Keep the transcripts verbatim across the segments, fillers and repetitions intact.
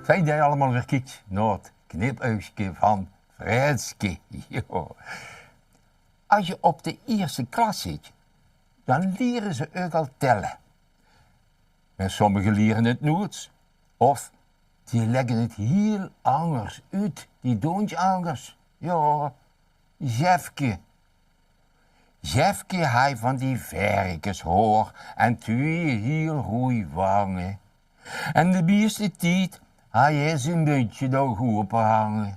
Fijn det geer allemaol weer kiektj nao 't Knipuigske van Frênske. Jao. As geer op de ierste klas zitj, dan liere ze uch al telle. Mer sommige liere 't noeits. Of die lègke 't hiel angers oet. Die doon 't angers. Jao, Jefke. Jefke haaj van die verkeshaor en twieë hiel roej wange. En de mieste tied haaj hae zien mundje nog ope hange.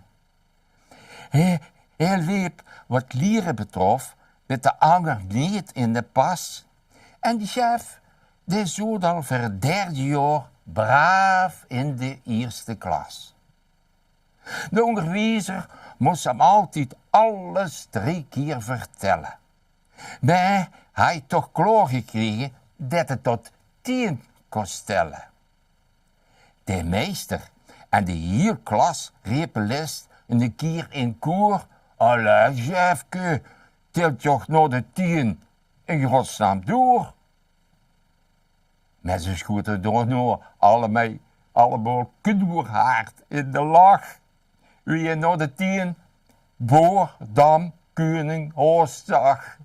Hae, hae leep, wat liere betrof, mit de anger neet in de pas. En de Jef, dae zoot al veur 't derdje jaor braaf in de ierste klas. De óngerwiezer mós 'm altied alles drie kier vertèlle. Mer hae haaj toch klaorgekrege det 't tot tieën kós tèlle. De meister en de hiel klas repe lès 'ne kier in koeër: "Allei, Jefke, tèl toch nao de tieën in godsnaam door." Mer ze sjoete daonao allemei, allemaol knoerhard in de lach. Wie hae nao de tieën boor, dam, keuning, haos zag.